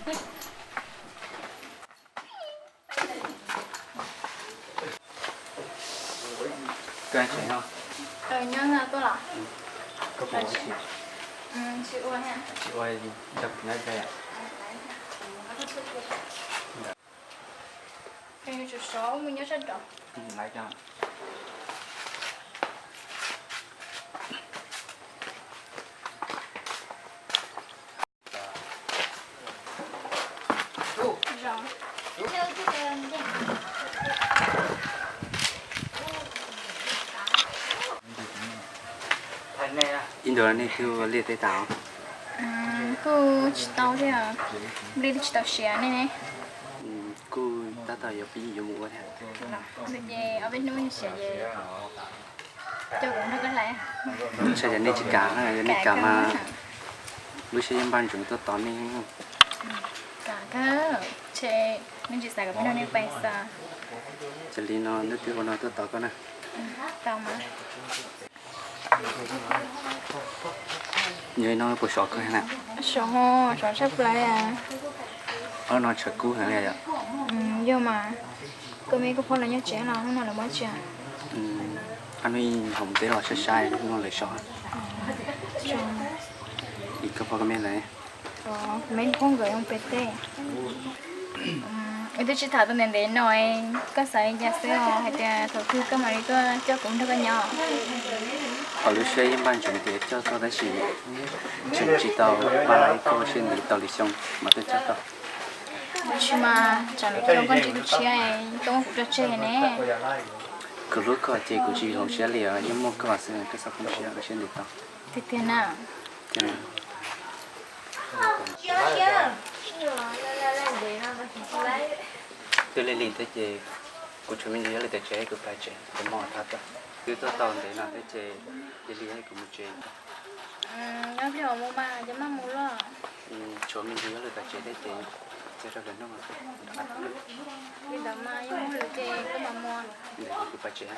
Koj tsev no. Nyob tuaj los? Koj puas ua si? Tsis ua, nrog kuv nyob ib pliag. Tsum sov mus nyob sab nraud. Ib ntus no nej twb ua liaj teb tas? Kuj tsis tau thiab, liaj twb tsis tau siav nej ne. Kuj tab tom yuav pib yuav mus ua thiab. Ces ob peb hnub siav ces coj kuv nrog koj hlais. Ntshai cas nej tsis kam, yog nej kam mas lub siab yeej npaj ntsoov tuaj tos nej. Kam kawg, ntshe nej tsis xav kom peb nrog nej pais xwb. Ces li no hnub twg ua no tuaj tos koj na. Tau mas. Nyob no puas sov kawg na? Sov, sov tshaj plaws. Ob no tshav kub heev li yom. Yog mas, koj me koj phob los nyob tsev los hnub no lawv muab tsis? Ob hnub ho mus teb los sai sai, hnub no lawv sov. Es koj phob koj me lawv? Kuv me phob nkawd zoo pem teb. Wb twb sib tham tau ntev ntev no, koj xav li cas xwb os, hais tias thaum twg koj mam li tuaj coj kuv nrog koj nyob? Qhov lub siab ib npaj ntsoov tias coj koj tab sis tseem tsis tau pab ib koj siab ntev tau li xyoo mas tuaj coj koj. Tab sis mas tsam no koj ntsib tus tshiab, koj muab kuv tso tseg ne. Kuv hlub koj ces kuv tsis hloov siab li os, yeej muaj koj xwb koj txhob poob siab, siab ntev tau. Tiag tiag na. Tiag na. Twb lig lig thiab ces kuv tshuav me ntsis yuav lwm tiam tsev kuv pais tsev, kuv mam thab koj. Twb tuaj tau ntev no thiab ces lig lig kuv mus tsev. Nyob pliag mus mas ces maj mus los. Tshuav me ntsis yuav lwm tiam tsev thiab ces cia rau lwm hnub. Li ntawd mas yog muaj lwm ces koj mam mus. Kuv pais tsev.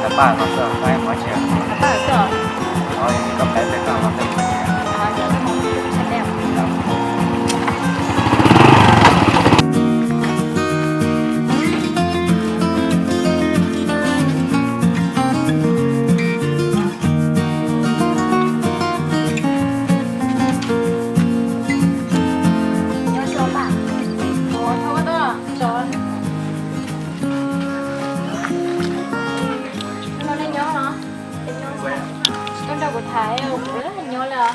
Tau paj no xwb, paj muab tsis. Koj peb peb koj no peb muab tsis. Nyob zoo mas. Ua, thov koj tuaj tso. Nyob no nej nyob los? Tsis tuaj nrog kuv tham, kuv nyob lawm.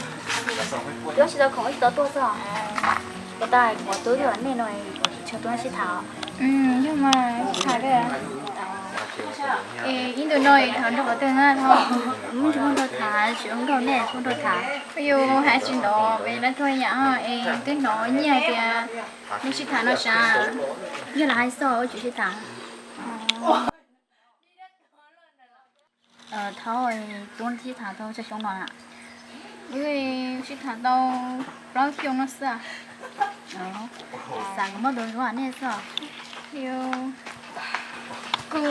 Twb tsis tau khoom tsis tau tuaj xwb. Kuv tas kuv twb yog nej no, tsis tau tuaj sib tham. Yog mas, sib tham thiab. Es ib ntu no es tham nrog qhov twg na, thov? Tsis muaj nrog tham, tsis muaj nrog nej, tsis muaj nrog tham. Yus hais tsis ntov peb lawv tuaj yam es twb hnov nyiaj tias nej sib tham no sav. Yog lawv hais xwb, ua tsis sib tham. Thaum tub sib tham tau tsawg xyoo no na? Wb sib tham tau plaub xyoo no xwb. Xav kom muaj tus hlub nej xwb. Kuj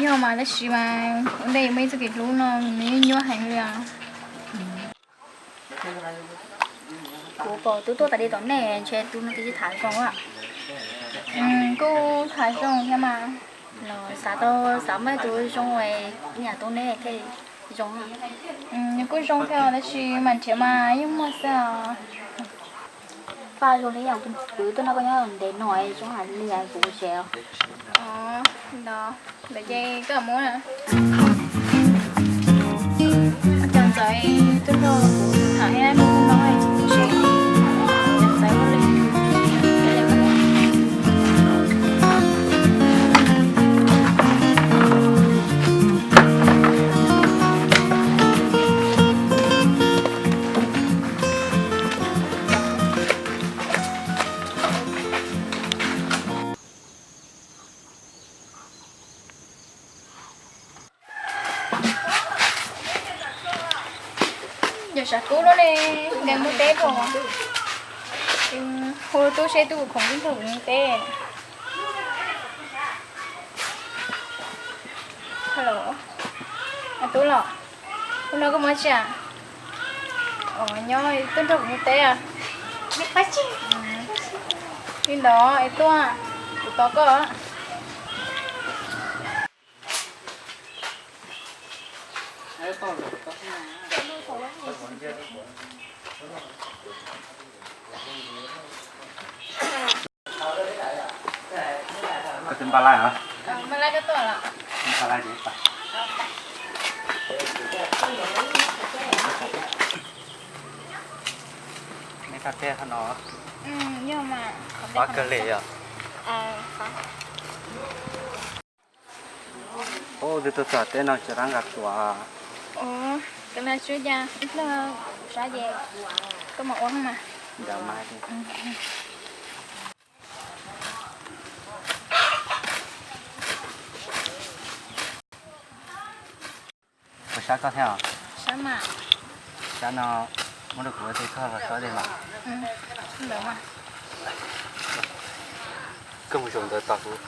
yog mas tab sis mas ua ntej yuav muaj ib txoj kev hlub no nws nyuaj heev li os. Kuv pom tub tuaj tas li tom nej, ntshe tub no thiaj sib tham zoo. Kuj tham zoo thiab mas. Los xav tau, xav muaj tus zoo, ib yam tub nej thiaj zoo. Nws kuj zoo thiab tab sis mas nrhiav mas yeej muaj xwb os. Paj zoo li yam kuv twb nrog koj nyob ntev no zoo heev li kuv tsev. Ntawd ces koj mus na. Cov ntxawm tuaj nrog kuv tham thiab no, ces cov ntxawm ua li Sav kub lub ne, nkees mus teb pom. Hu tub seb tub khoom tub mus teb. Hello, tub los, hnub no koj mus tsi? Os, nyob, tub nrog kuv mus teb. Li ntawd es tuaj, kuv tos koj. Koj twb npaj laij os? Npaj laij koj tuaj los? Npaj laij ces pab. Nej thaj teb qhov no. Qhov kawg li yom. Ub, twb tuaj txog teb no tsis rov nqa tuaj. Ua, koj na tsuab ya ib pliag kuv sab ces koj mam ua mas. Ntawd mas. Kuv sab koj thiab os. Sab no muab rau kuv ua teb koj los sab dej mas. Koj mus zaum ntawd tos kuv.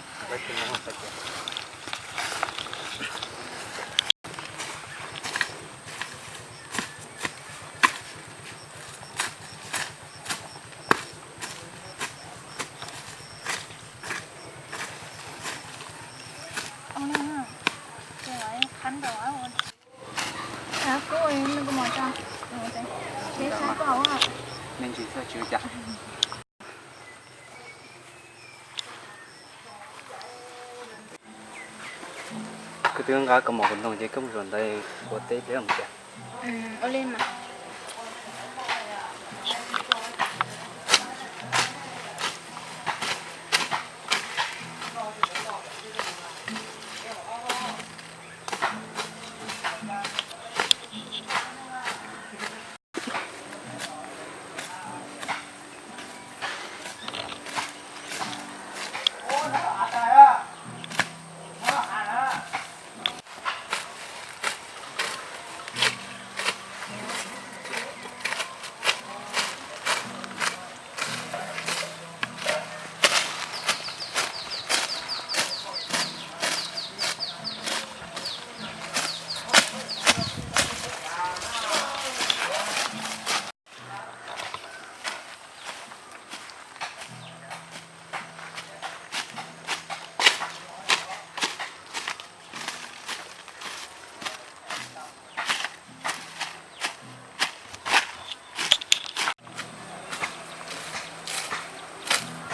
Koj twb nqa kaus mom kaus ntoo ces koj mus zaum ntawd ua teb ib pliag mus tiag. Ua li mas.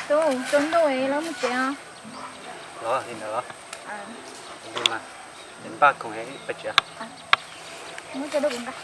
Tub, tsaus ntuj es los mus tsev os. Los li ntawd los? Li mas, npaj khoom es pais tsev. Muab coj rau kuv nqa.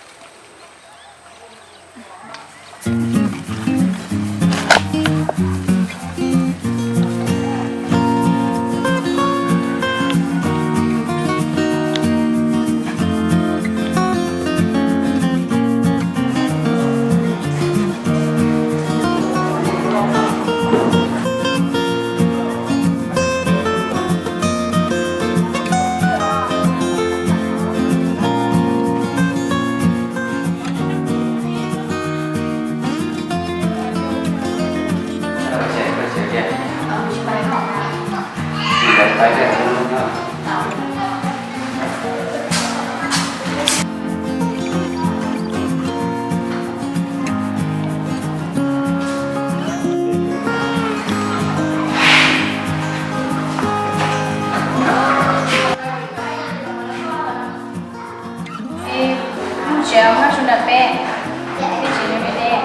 Mus tsev, maj su nram peb, peb tsev nyob peb teb.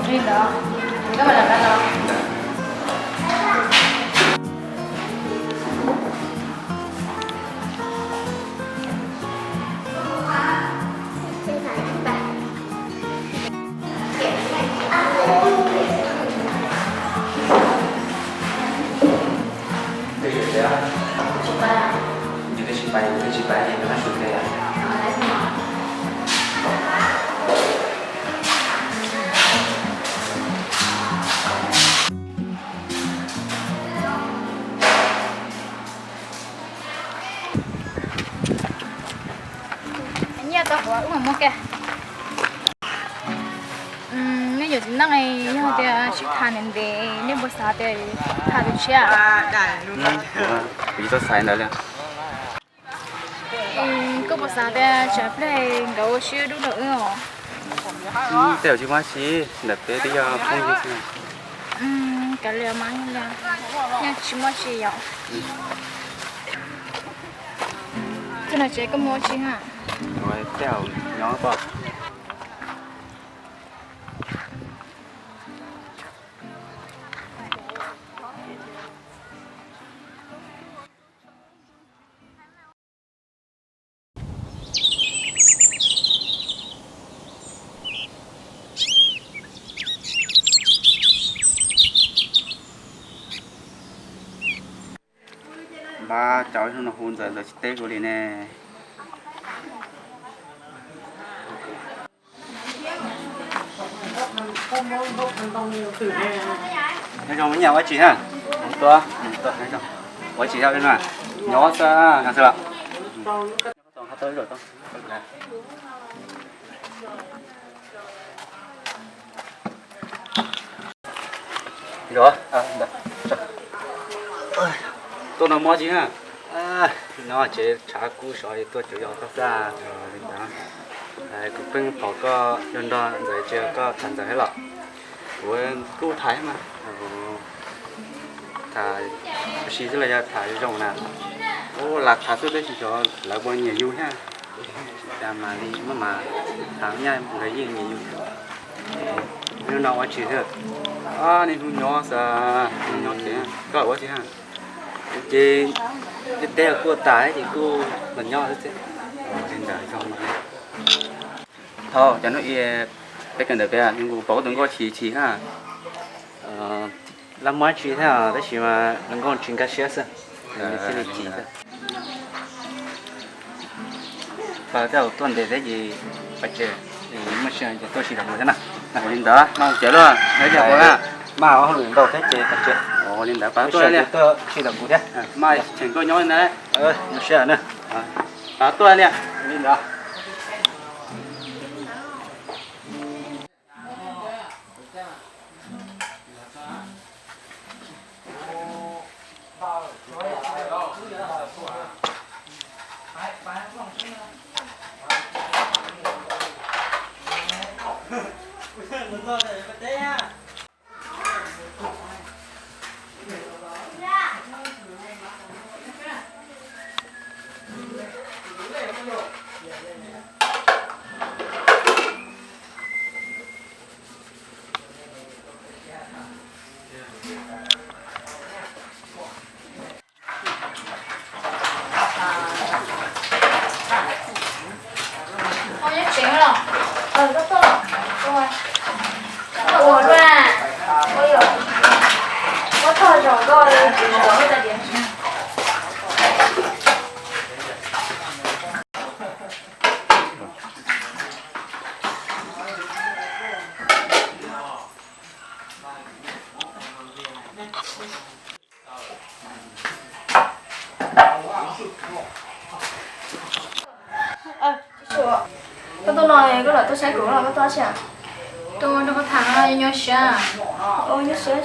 Li ntawd, koj mam rov qab los. Koj puas ua muab ke? Nej yuav txiv neej, yog tias sib tham ntev ntev, nej puas xav tias tham tus tshiab? Kuv tsis tau xav ntawd li. Koj puas xav tias tsam pliag nkawd ua siab dub rau wb os? Tej zaum tsis muaj dab tsi, ntawm peb twb yog phooj ywg xwb. Kav liam mas, yog tsis muaj dab tsi yom. Txog no tsev koj mus ua tsi na? Tej zaum nyob pom. Npab, cov hnub no hu ntxawm ntxawm tsis teb kuv li ne. Nyob zoo me nyuam, ua tsi na? Ua tsi na? Nyob xwb, nyob xwb los? Tuaj no mob tsis na? No tsev tshav kub sov tuaj tsev yos toj xab li ntawd. Kuv pheej pom koj nrog nrog ntxawm, tsis koj tham ntxawm thiab los? Kuv kuj tham mas, tham ua si xwb los yog tham zoo na? Ua lam tham xwb tab sis xyov lawv puas nyiam yus thiab. Cas mas li maj mam tham nyaj nkawd yeej nyiam yus. Hnub no ua tsis xwb? Niaj hnub nyob xwb, nyob tsev. Koj ua tsi na? Ces tej teb kuj tas ces kuj los nyob xwb. Li ntawd zoo mas. Thaum cov hnub i peb kawm ntawv peb, kuv pom koj tus nkauj chim chim na. Lab muab tsi thiab tab sis mas hluas nkauj tsis nkag siab xwb, thiaj li chim xwb. Thaum tuaj ntev thiab ces pab tsev, muaj sij hawm ces tuaj tsis tom kuv thiab na. Ua li ntawd mas mus tsev lauj, nyob tsev na. Mas ua hauj lwm ntau thiab ces pab tsev. Ua li ntawd pab tuaj li, tsis tom kuv thiab, mas cheem koj nyob li ntawd. Muaj sij hawm na, pab tuaj li. Li ntawd. Koj nyob tsev los? Koj tuaj, koj ua dua. Koj tog zaum koj tsis zaum. Koj tuaj no koj lam tuaj saib kuv los koj tuaj tsi? Tuaj nrog koj tham, nyob siab. Nyob siab.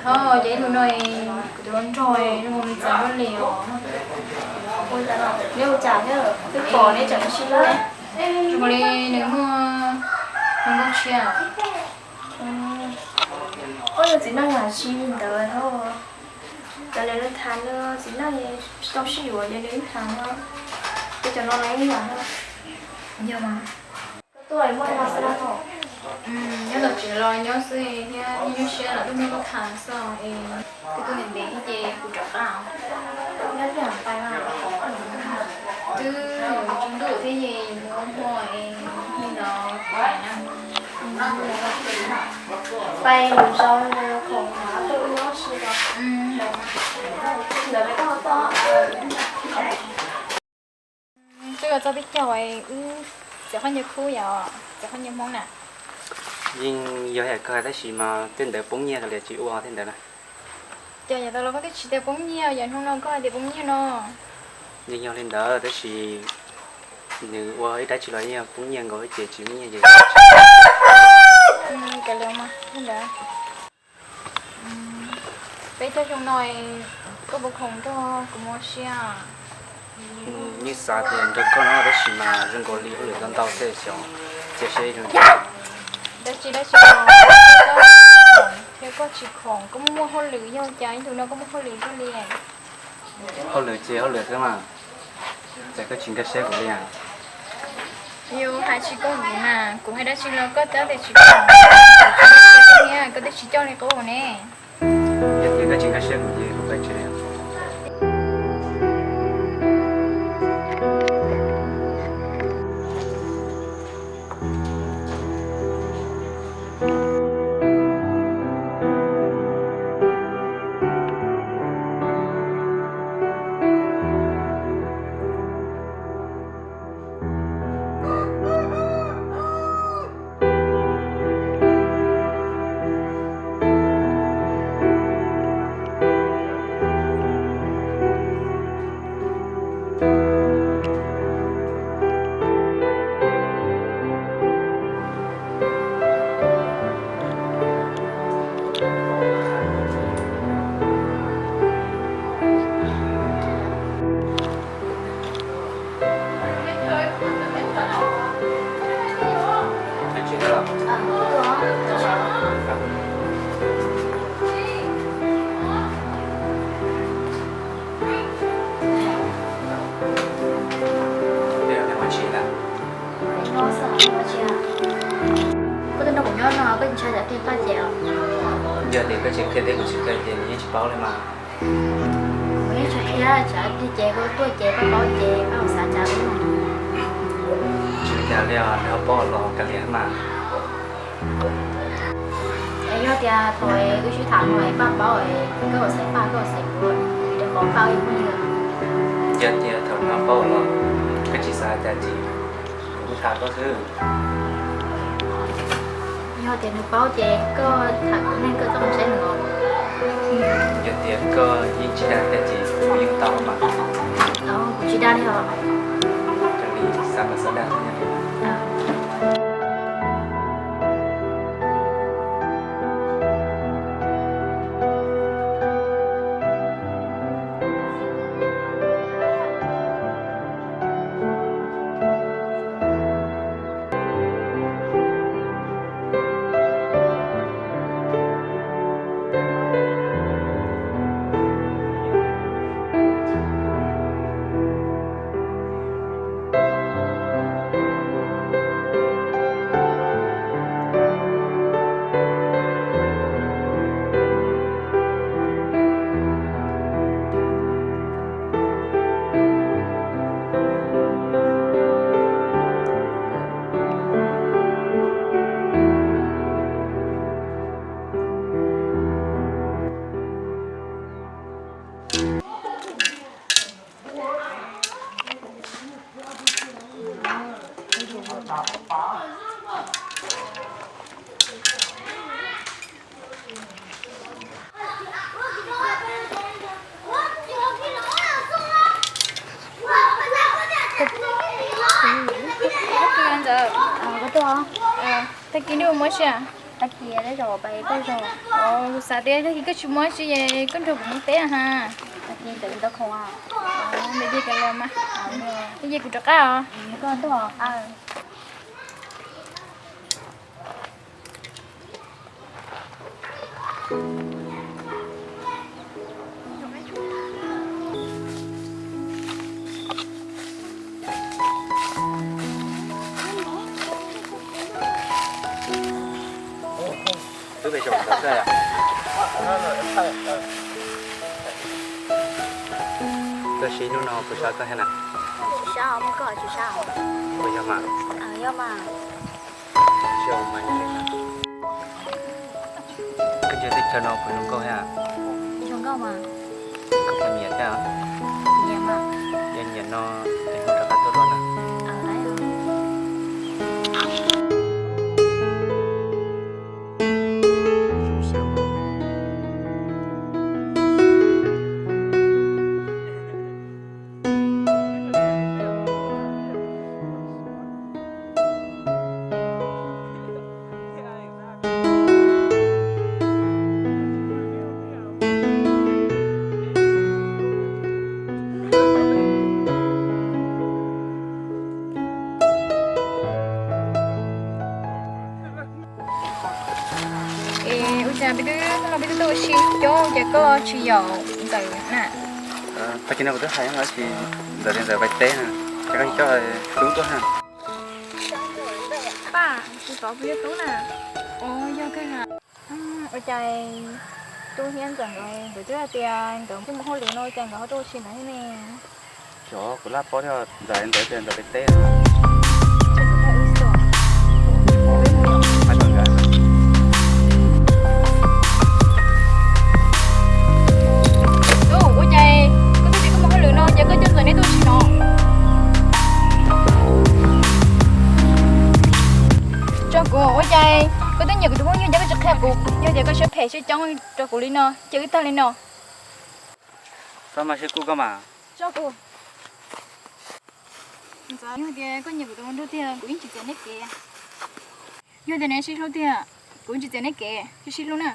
Thov ces ib ntu no kuv tus hluas nraug zoo nkaus li txawv luaj li os. Neb ua cas thiab, twb pom neb tseem ua si luaj. Zoo nkaus li nws muaj hluas nkauj tshiab. Koj yog txiv neej yam tsi li ntawd, cov lawv tham no txiv neej tsis tau sib yuav ces lawv yeej tham no. Ces cov no lawv yeej yam no. Yog mas. Koj tuaj muaj ua xwb no? Nyob tom tsev los nyob xwb thiab, nyob siab los tuaj nrog koj tham xwb es. Kuv tuaj ntev ntev thiab ces kuv rov qab. Twb yuav tsaus ntuj thiab ces yuav mus ua hmo es li ntawd. Pais lwm zaus khoom hnav tuaj ua si los. Ntawd peb koj ho tuaj. Twb yuav txog teb chaws wb txiav khaub ncaws khub yom, txiav khaub ncaws Hmoob na. Yeej yog yam kawg hais tab sis mas tej ntawd poob nyiaj li tsis ua tej ntawd na. Cas yav tas los koj twb tsis tias poob nyiaj, yav hnub no koj hais tias poob nyiaj no? Yeej yog li ntawd tab sis Nws ua ib dab tsi los yeej poob nyiaj nkaus ces tsis muaj nyiaj ces. Peb caug xyoo no, koj puas khoom nrog kuv mus ua si? Yeej xav tias nrog koj no tab sis mas zoo nkaus li hauj lwm ntau ntau thiaj xyov cia seb zoo. Dab tsi dab tsi los thiab koj tsis khoom, koj muaj muaj hauj lwm yog cas ib ntus no koj muaj hauj lwm zoo li. Hauj lwm ces hauj lwm xwb mas, cas koj tsis nkag siab kuv li a? Yus hais tsis koj kuv na, kuv hais dab tsi los koj twb tias tsis khoom, koj twb tsis coj li qub ne. Yog tias koj tsis nkag siab kuv ces kuv pais tsev. Koj tuaj nrog kuv nyob no koj tsis ntshai tsam tiag paj ces os? Yog tias koj tsis qhia thiab kuv tsis qhia ces nws yeej tsis paub li mas. Kuv yeej tsis qhia tsam tiag ces koj tuaj ces paj paub ces paj ua xav cas li. Tsis li cas li os, nws ho paub los kav liam mas. Es yog tias thaum wb sib tham no es paj paub es koj ua xaiv paj koj ua xaiv kuv, vim rau qhov paj ua phooj ywg. Yog tias thaum nws paub los koj tsis xav cas ces kuv kuj tham koj xwb. Yog tias nws paub ces koj tham kuv neej koj txoj moo saib nws os. Yog tias koj yeej tsis dag thiab ces kuv yeej tau mas. Kuv tsis dag li os. Raws li xav kom xav dag thiab. Tag kis neb muab sia. Tag kis tej zaum pais tej zaum. Kuv xav tias tag kis koj tsis muab sia es koj nrog kuv mus teb ha. Tag kis tawm tsis tau khoom. Ntawd ces kav liam mas. Ces kuv rov qab os. Twb pem zaum ntawd xwb. Koj siv hnub no puas sab koj thiab na? Tsis sab, muaj koj tsis sab. Puas yog mas? Yog mas. Koj nyob teb chaws no puas zoo nkauj thiab? Zoo nkauj mas. Koj puas nyiam thiab? Nyiam mas. Yog nyiam no, es hnub rov qab tuaj dua na. Twb, koj no peb twb tuaj ua si ib coob ces koj tsis yaum Ntxawm na? Tag kis no kuv twb hais no tsis, Ntxawm tias Ntxawm pais teb na, ces koj tsis coj tub tuaj na. Paj, kuv tov kuv yog tub na. Ua, yog kawg na. Ua cas tub thiab Ntxawm nkawd, nkawd twb hais tias nkawd kuj mus hauj lwm no, cas nkawd ho tuaj ua si ntawd thiab ne? Cov kuv laj paub thiab, Ntxawm, Ntxawm tias Ntxawm pais teb. Ua cas koj twb tias koj mus hauj lwm no ces koj coj Ntxawm neb tuaj ua si no? Tso kuv, ua cas koj twb nyiam kuv tus phooj ywg cas koj tsis qhia kuv? Yog tias koj siab phem siab coob rau kuv li no ces wb tag li no. Txhob mas siab kub koj mas. Tso kuv. Ntxawm, yog tias koj nyiam kuv tus hluas nraug tiag kuv yeej tsis txiav neb kev. Yog tias neb sib hlub tiag kuv yeej tsis txiav neb kev, sib sib hlub na.